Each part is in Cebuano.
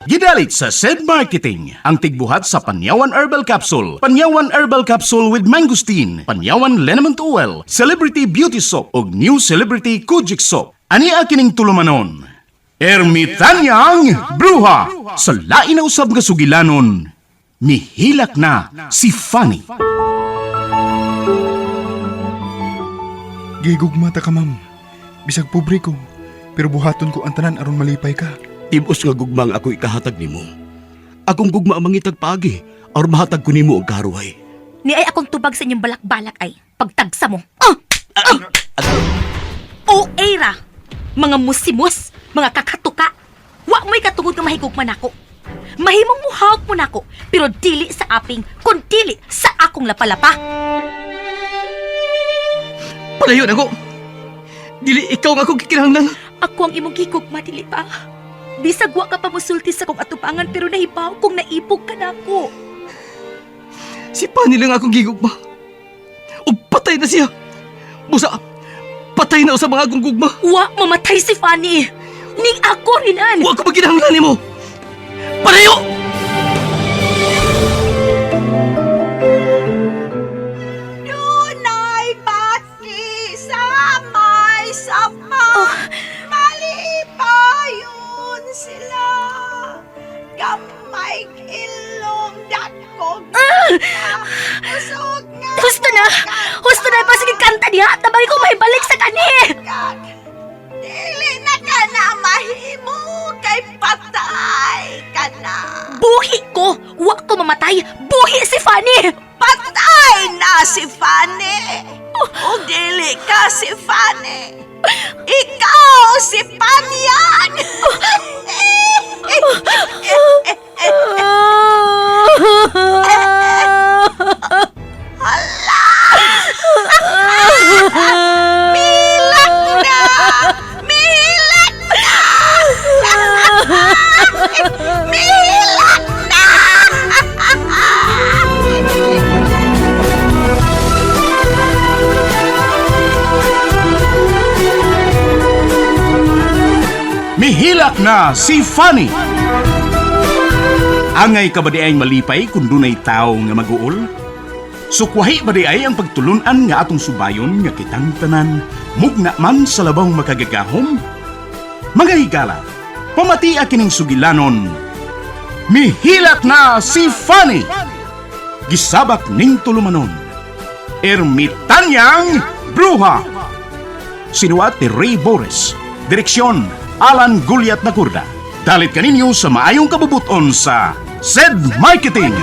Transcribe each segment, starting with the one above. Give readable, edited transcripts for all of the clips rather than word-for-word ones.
Gidalit sa SED Marketing, ang tigbuhat sa Panyawan Herbal Capsule, Panyawan Herbal Capsule with Mangosteen, Panyawan Liniment Oil, Celebrity Beauty Soap, ug New Celebrity Kojic Soap. Ani kining tulumanon? Ermitanyang Bruha! Sa lain na usab nga sugilanon, mihilak na si Fanny. Gigugma ta ka, ma'am. Bisag pobre ko, pero buhaton ko ang tanan aron malipay ka. Tibos nga gugma ang ako ikahatag nimo. Akong gugma ang mangitag paagi aron mahatag ko nimo ang karuhay. Ni ay akong tubag sa inyong balak-balak ay pagtagsa mo. Ah! Ah! O era, mga musimus, mga kakatuka. Wa mo'y katungod nga mahigugma nako. Mahimong muhawak mo nako, pero dili sa aping, kun dili sa akong lapalapa. Palayo na ko. Dili ikaw nga akong gikinahanglan. Ako ang imong gigugma, dili ba? Bisag wa ka pa musulti sa kong atubangan pero nahibaw kung naibog ka nako. Si Pani lang akong gigugma. Ug patay na siya. Busa, patay na sa mga akong gugma. Wa mamatay si Fanny. Ning ako rinan. Wa ko maginahanglan nimo. Palayo! Dunay bati sa may sapa. Malipayon sila. Gamay ilong dakog. Usog nga. Husto na! Husto na! Pasige kanta diha! Tabang ko may balik sa kani! Kag, dili na ka na mahimo kay patay ka na. Buhi ko! Wa ko mamatay! Buhi si Fanny! Patay na si Fanny. O dili ka si Fanny. Ikaw si Panyag. Milak na! Milak na! Milak na! Mihilak na si Fanny. Angay ka ba di ay malipay kung dunay tao nga maguol? Sukwahi ba di ay ang pagtulunan nga atong subayon nga kitang tanan, mugna man sa labang makagagahom? Mga higala, pamatia kining sugilanon. Mihilak na si Fanny! Gisabak ning tulumanon. Ermitanyang Bruha! Sinuat ni Ray Boris. Direksyon, Alan Guliat Nakurda. Dalit kaninyo sa maayong kabubuton sa SED Marketing.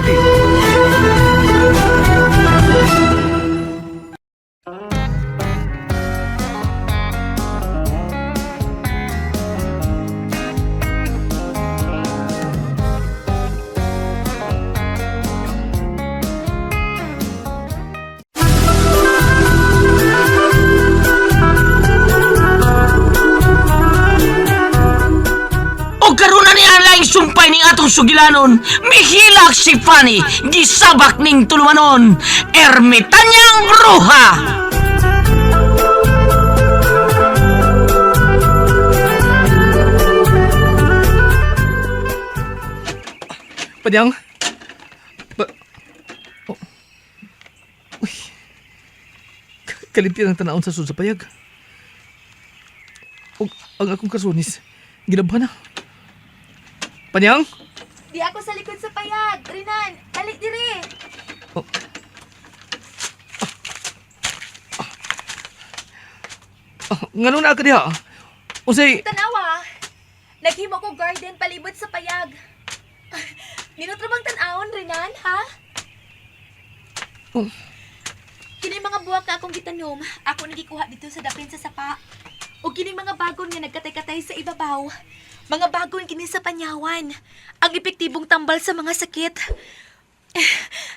O karon na ni ang sumpay ning atong sugilanon. Mihilak si Fanny, gisabak ning tulumanon. Ermitanyang bruha. Padyang. Ba oh. Uy. Kalimpyo ng tanawon sa sud sa payag. Og ang akong kasunis, ginabhan na. Panyang? Di ako sa likod sa payag! Rinan! Dali diri! Oh. Ah, ngano na ka diha? Unsay Tanawa! Naghimo ko garden palibot sa payag. Ninot ra bang tan-awon, Rinan, ha? Oh. Kini mga buwak na akong gitanom, ako nagikuha dito sa dapin sa sapa. O kining mga bagon nga nagkatay-katay sa ibabaw. Mga bagon kini sa panyawan. Ang epektibong tambal sa mga sakit.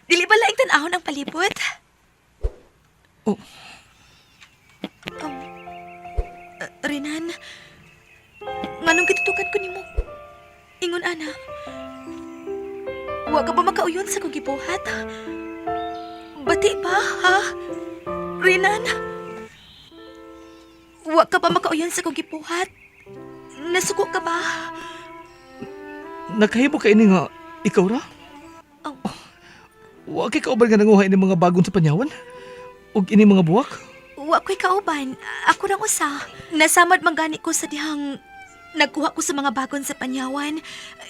Dili ba laing tan-awon ang palibot? Oh. Renan, nganong gitutukan ko nimo? Ingon ana. Wa ka ba makauyon sa kong gibuhat? Bati ba, ha? Renan? Wa ka ba makauyon sa kong gibuhat? Nasuko ka ba? Nakahimo ka ini nga ikaw ra? Oh. Wa kay kauban nga nanguha ini mga bagon sa panyawan? Ug ini mga buwak? Wa ko'y kauban. Ako rang usa. Nasamad man gani ko sa dihang nagkuha ko sa mga bagon sa panyawan.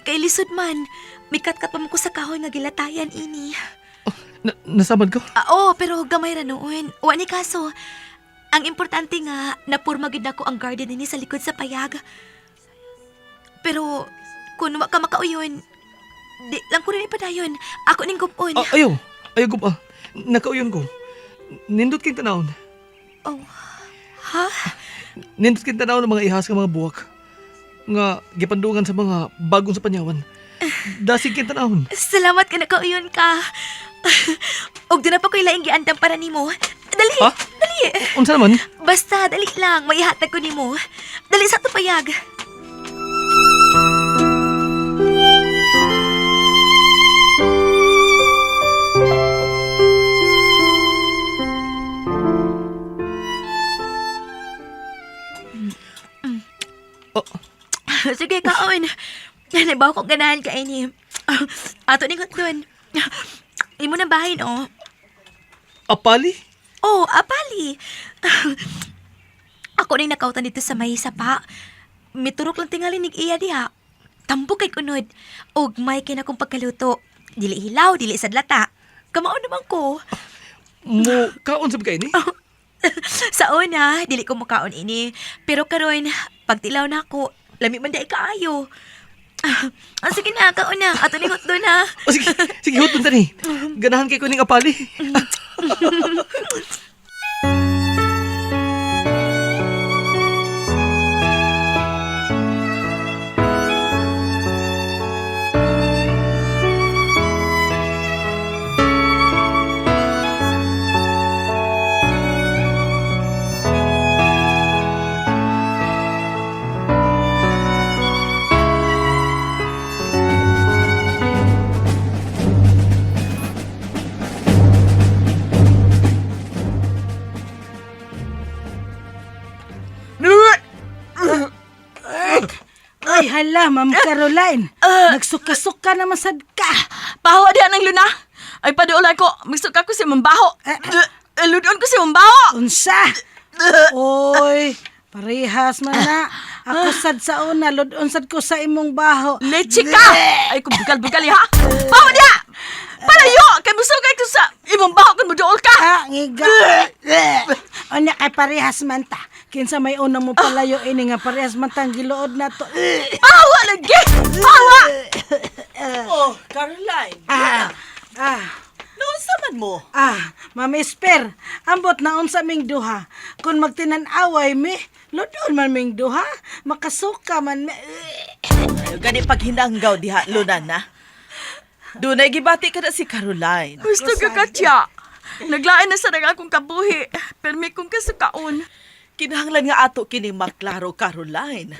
Kay lisod man, mikat-kat pa man ko sa kahoy nga gilatayan ini. Na, nasamad ka? Ah, oo, pero gamay ra noon. Wa ni kaso. Ang importante nga, napurma gid nako ang garden ini sa likod sa payag. Pero kung wa ka makauyon, di lang ko rin ipadayon. Ako ning gupon. Ah, ayaw. Ayaw ko pa. Nakauyon ko. Nindot kay tanawon. Oh. Ha? Nindot kay tanawon ng mga ihas nga mga buwak. Nga gipandungan sa mga bagon sa panyawan. Dasig kay tanawon. Salamat ka nakauyon ka. Og doon na pa ko'y laing giandam para nimo. Dali, Ha? dali. Unsa naman? Basta, dali lang. May ihatag ko nimo. Dali sa tupayag. Oh. Sige, kaon. Naibaw ko ganahan ka ini. Ato ning hotdon. Imo na bahin, oh. Apali? Oh, apali. Ako ning nakautan dito sa may sapa. Miturok lang tingali nig iya diha. Tambok kay kunod. Og may kay na kong pagkaluto. Dili hilaw, dili sadlata. Kamao naman ko. Mo kaon sa ini? Sa una, dili ko mukaon ini. Pero karon, pagtilaw na ako, lami man dai kaayo. Ah, sige na, kaon na. Ato ning hotdon ha. O sige, sige hotdon tani. Ganahan kay ko ning apali. Ay, hala, Ma'am Caroline. Nagsuka-suka naman sad ka. Pahawa diha ng luna. Ay paduolay ko, magsuka ko si Mambaho. Ludon ko si Mambaho. Unsa? Oy, parehas man na. Ako sad sa una, ludon sad ko sa imong baho. Leche ka! Ay ko bugal-bugal ha. Pahawa diha! Palayo! Kay musuka ko sa imong baho kun muduol ka. Ah, ngiga. Unya kay parehas man ta. Kinsa may una mo palayo ini nga parehas man tang giluod na to. Pahawa lagi! Pahawa! Oh, Caroline. Ah, ah. Naunsa man mo? Ah, Ma'am Esper, ambot na unsa ming duha. Kung magtinan-away mi, ludon man ming duha, makasuka man mi. Ay, gani paghinanggaw diha, Luna na. Dunay gibati ka na si Caroline. Gusto ka katya. Naglain na sa nang akong kabuhi. Permi kong kasukaon. Kinahanglan nga ato kini maklaro, Caroline.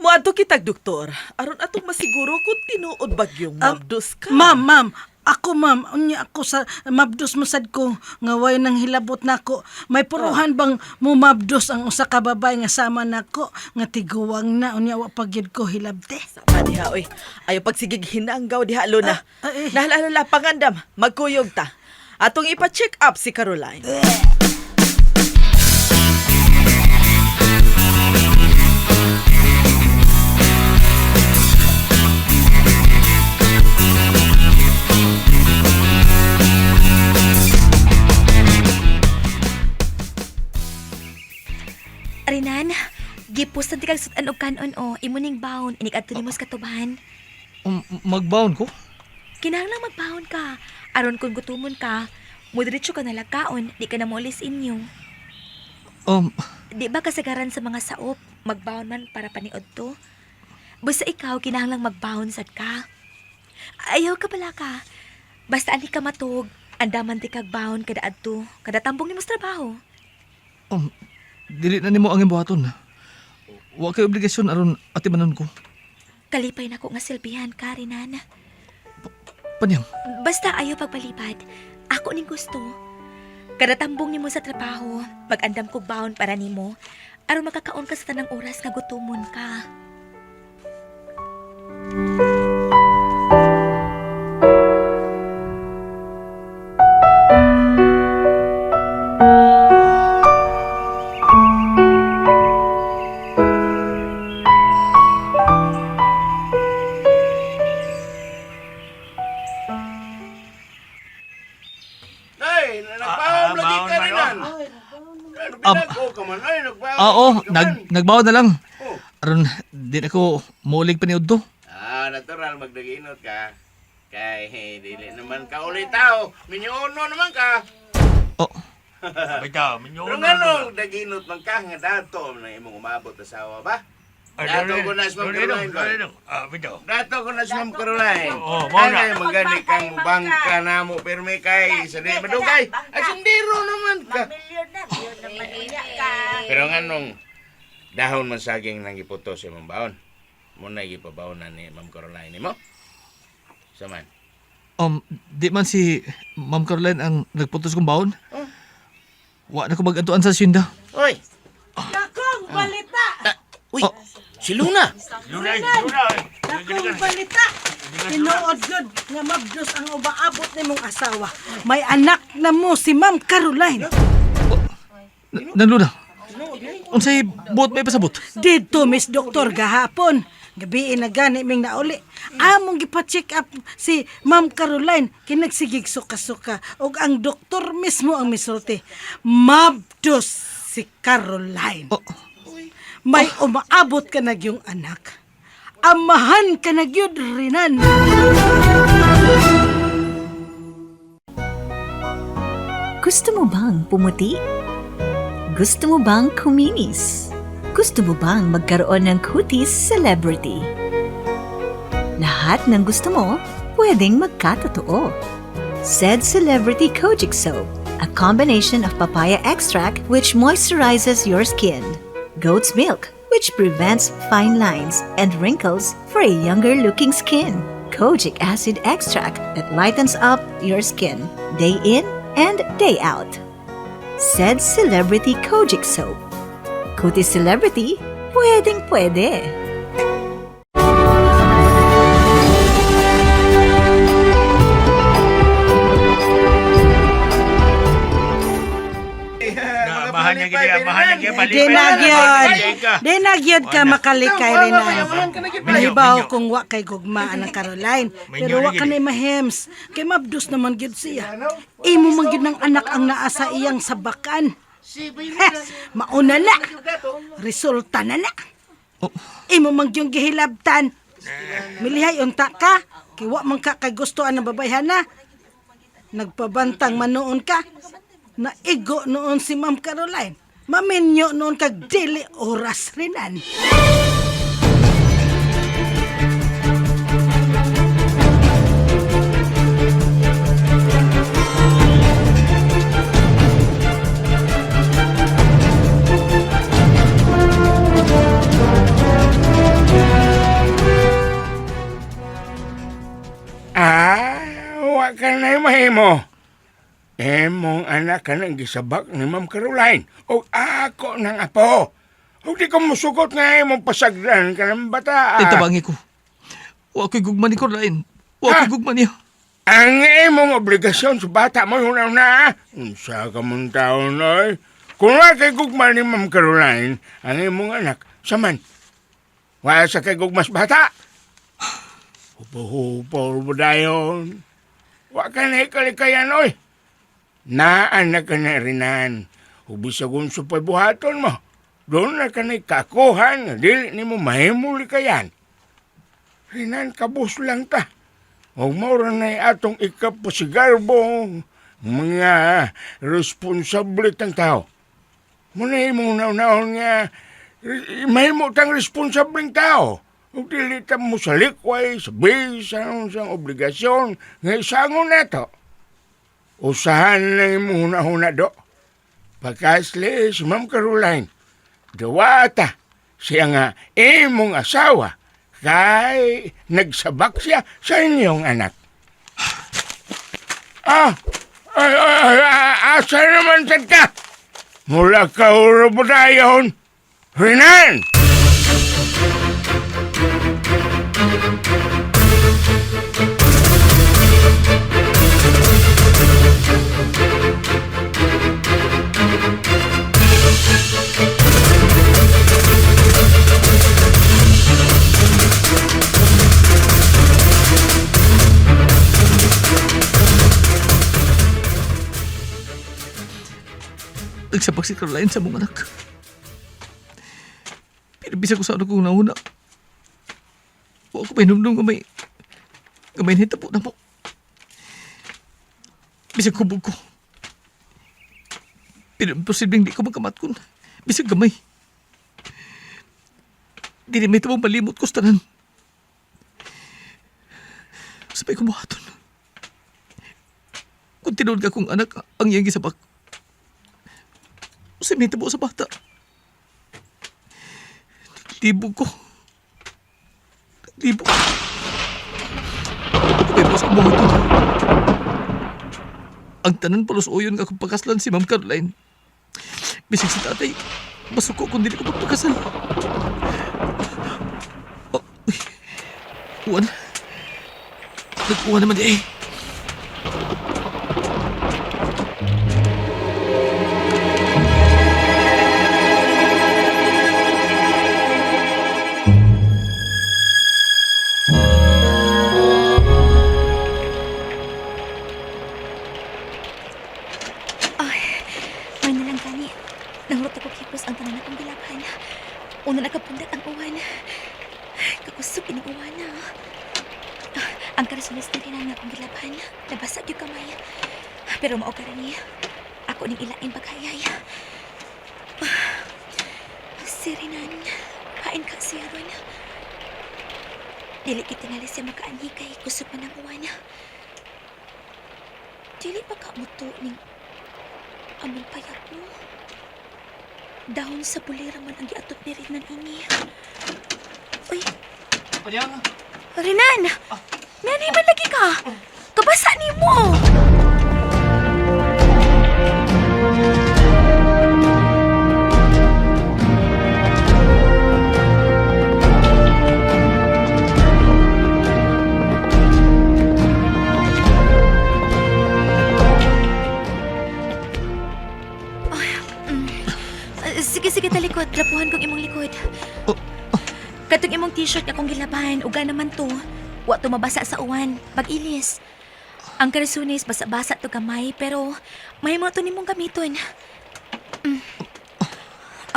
Moadto kitag doktor, aron atong masiguro kung tinuod bagyong mabdos ka. Ma'am, ma'am, ako ma'am, unya ako sa mabdos mo sad ko nga way nang hilabot nako. May puruhan bang mumabdos ang usa ka babae nga sama nako nga tiguwang na unya wa pa gyud ko hilabte. Sama diha, oy. Ayaw pagsigig hinanggaw diha, Luna. Ah, ah, eh. Nahalala, pangandam, magkuyog ta. Atong ipa-check up si Caroline. Rinan, gipusan ti kag sud-an og kanon o imo ning baon inig adto nimo sa katubahan. Magbaon ko? Kinahanglan magbaon ka. Aron kung gutumon ka, mudiretso ka na kaon, di ka na moolis inyo. Di ba kasagaran sa mga saop, magbaon man para paniod to? Basta ikaw, kinahanglang magbaon sad ka. Ayaw ka pala ka. Basta ani ka matug, andaman ti kag baon kada adto, kada tambong nimo sa trabaho. um, dili na nimo ang imbuhaton. Wa kay obligasyon aron atimanon ko. Kalipay nako nga silbihan ka, Rinan. Panyang, Basta ayaw pagpalipad. Ako ning gusto. Kada tambong nimo sa trabaho, magandam kog baon para nimo, aron makakaon ka sa tanang oras nga gutomon ka. Pinag-o ka man ay nagbaon. Oo, ka man. nagbaon na lang. Oh. Aron di na ko muulig pa ni Udto. Ah, natural magdaginot ka. Kay dili naman ka ulit tao. Minyuno naman ka. Oh, Bitaw, minyuno. Pero nganong daginot man ka nga dato na imong umabot asawa ba? Dato ko na si Ma'am Caroline ba? Dato ko na si Ma'am Caroline. Oo, mao na. Ay, magani kang bangka na mo pirmi kay sa di madugay. Ay, sundiro naman ka. Milyon na, milyon na man ka. Pero nganong dahon man saging nang giputo sa imong baon. Mo na gipabaon na ni Ma'am Caroline nimo. Saman. di man si Ma'am Caroline ang nagputos kong baon. Wa na ko mag-antuan sa asyenda. Oy. Dakong balita! Uy, si Luna. Dakong balita! Tinuod gud nga mabdos ang umaabot nimong asawa. May anak na mo si Ma'am Caroline. Nang Luna. Unsay buot may pasabot? Didto Miss Doktor gahapon. Gabi na gani ming nauli. Among gipa-check up si Ma'am Caroline kinagsigig suka-suka ug ang doktor mismo ang misulti. Mabdos si Caroline. Oh, May umaabot ka na yung anak. Amahan ka na gyud rinan. Gusto mo bang pumuti? Gusto mo bang kuminis? Gusto mo bang magkaroon ng kutis celebrity? Lahat ng gusto mo, pwedeng magkatotoo. Said Celebrity Kojic Soap, a combination of papaya extract which moisturizes your skin, goat's milk which prevents fine lines and wrinkles for a younger looking skin, kojic acid extract that lightens up your skin day in and day out. Said Celebrity Kojic Soap. Kutis Celebrity, pwedeng pwede. Di na gyud. Di na gyud ka makalikay rinan. Mahibaw kung wa kay gugma ang Caroline, pero wa ka na mahems. Kay mabdos naman gyud siya. Imo man gyud ng anak ang naa sa iyang sabakan. Heh, mauna na. Resulta na na. Imo man gyud gihilabtan. Milihay unta ka. Kay wa man ka kay gusto ang babayhana. Nagpabantang man noon ka. Naigo noon si Ma'am Caroline. Maminyo noon kag dili oras rinan. Ah, wa ka na mahimo. Emong anak ka nang gisabak ni Ma'am Caroline. O ako ng apo. O di ko musugot nga imong pasagdan ka ng bata. Tita bangi ko. Wa ko'y gugma ni Caroline. Wa ko'y Ah! gugma niya. Ang imong obligasyon sa bata mo yun na. Unsa ka mong taon, oy. Kung wa kay gugma ni Ma'am Caroline, ang imong anak, saman. Wa sa kay gugmas bata. Hupo-hupo mo dayon. Wa ka na ikalikayan, oy. Naan na ka na rinan. Ubisagon sa pagbuhaton mo. Doon na ka na kakuhan. Dili ni mo mahimo likayan. Rinan, kabus lang ta. O maura na atong ikapasigarbo mga responsable tang tao. Muna imong naunahon nga mahimo tang responsableng tao. Ug dili ta mo sa likway, sa bisan, sa obligasyon nga isangon nato. Usahan lang imong hunahuna do. Pagkasli si Ma'am Caroline, duwata siya nga imong asawa kay nagsabak siya sa inyong anak. Ah, ay, ay, ay, ay, asa naman sad ka? Mula ka uro mo dayon. Renan! Nagsabak si Caroline sa mong anak. Pero bisag ko sa ano kong nauna. Wa ko may numnum nga may nahitabo na mo. Bisag kubog ko. Pero imposibleng di ko magkamatkon. Bisag gamay. Dili may tabong malimot ko sa tanan. Sabay ko buhaton. Kung tinuod ka kong anak ang iyang gisabak, usay may tabo sa bata. Naglibog ko. Naglibog. Ako may boss buhaton. Ang tanan palos uyon nga akong pagkaslan si Ma'am Caroline. Bisag si tatay, masuko kung dili ko magpakasal. Oh, uy. Uwan. Nag-uwan naman eh. Ay, may nalang gani. Nangrot ako kipos ang tanan akong gilaban. Una nakapundat ang uwan. Kakusog ining uwan na. Ah, ang karasulis na rin ang akong gilaban. Nabasa yung kamay. Pero mao ka rin niya. Ako ning ilain paghayay. Ah, si Renan, hain ka siya ron. Dili kitingali siya makaanhi kay kusog man ang uwan. Dili pa ka muto ning among payag mo. Dahon sa bulira man ang giatop ni Renan ini. Uy, Panyang! Renan! Nanay man lagi ka! Kabasa ni mo! Sige, sige, talikod. Trapuhan kong imong likod. Katong imong t-shirt nga akong gilaban, uga naman to. Wa to mabasa sa uwan, pag-ilis. Ang karasunis, basa-basa to gamay, pero may mo to nimong gamiton. Mm.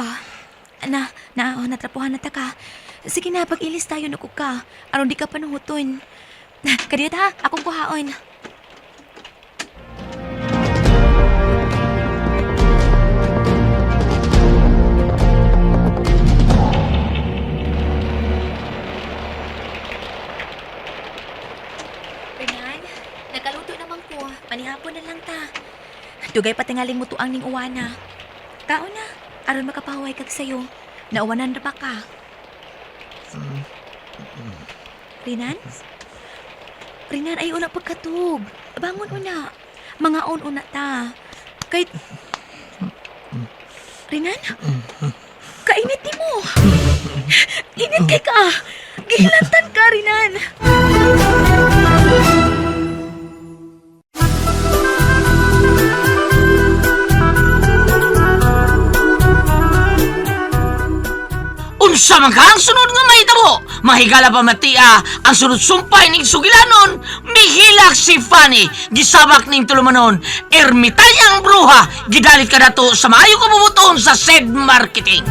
Ah, na, na, oh, natrapuhan na ta ka. Sige na, pag-ilis tayo, nukog ka. Aron di ka panuhuton. Kadiyot ha, akong kuhaon. Renan, nagaluto naman ko. Panihapon na lang ta. Dugay patingaling mo tuang ning uwana. Kaon na, aron makapahuway kag sayo. Nauwanan ra ba ka? Renan? Renan, ay una pagkatug. Bangon una. Mga on una ta. Kay... Renan? Kainit ni mo. Init kay ka. Gihilantan ka, Renan. Unsa man ka ang sunod nga mahitabo? Mahigala pa matia ang sunod sumpay ning sugilanon, mihilak si Fanny, gisabak ning tulumanon, ermitanyang bruha, gidalit ka nato sa maayo kabubuton sa said marketing.